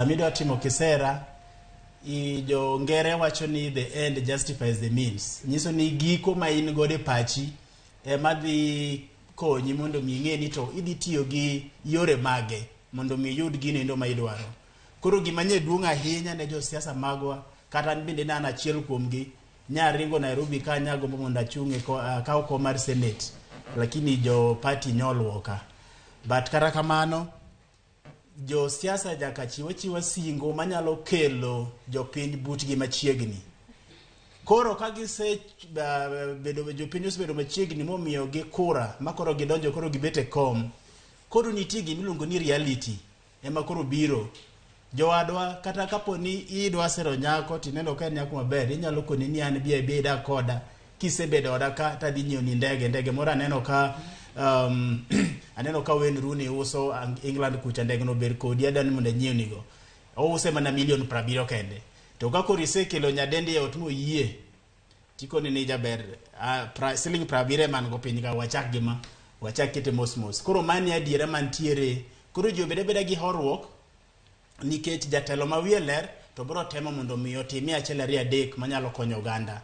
Samidwa timo kisera, i jo ngere wacho ni the end justifies the means. Nyiso ni giko ma in godo e pachi ema dhi konyi mondo mi ing'e ni to idhi tiyo gi yore mage mondo mi iyud gino endo ma idwaro. Koro gima nye duong' ahinya ne josiasa magwa, kata an bende ne an achiel kuomgi, nyaringo Nairobi ka nyagombo mondo achung' e akaw kom mar Senate, lakini jo party nyoluoka. But kata kamano, josiasa nyaka chiw achiwa singo manyalo kelo jopiny butgi machiegni. Koro ka gise bedo jopiny osebedo machiegni momiyo gi kura ma koro gidonjo koro gibet e kom. Koro nitie gima iluongo ni reality ema koro biro. Jowadwa kata kapo ni idwa sero nyako tineno ka en nyako maber inyalo kone ni an bi abi idag koda kisebedo oda ka tadhi nyiewo ni ndege ndege moro aneno ka aneno ka Wayne Rooney uso England kucha ndege no ber kodi adani mondo anyiewni go. Ouse mana milion 70 kende. To ka koro isekelo nyadendi e ot moyie tikone ni jaber siling 70 ema an go piny ka wachak gi ma wachak kete mos mos. Koro mani adiera mantiere. Koro ji obed abeda gi horuok nikech jatelo ma wiye ler to biro temo mondo mi otimie achiel ariyo adek manyalo konyo oganda.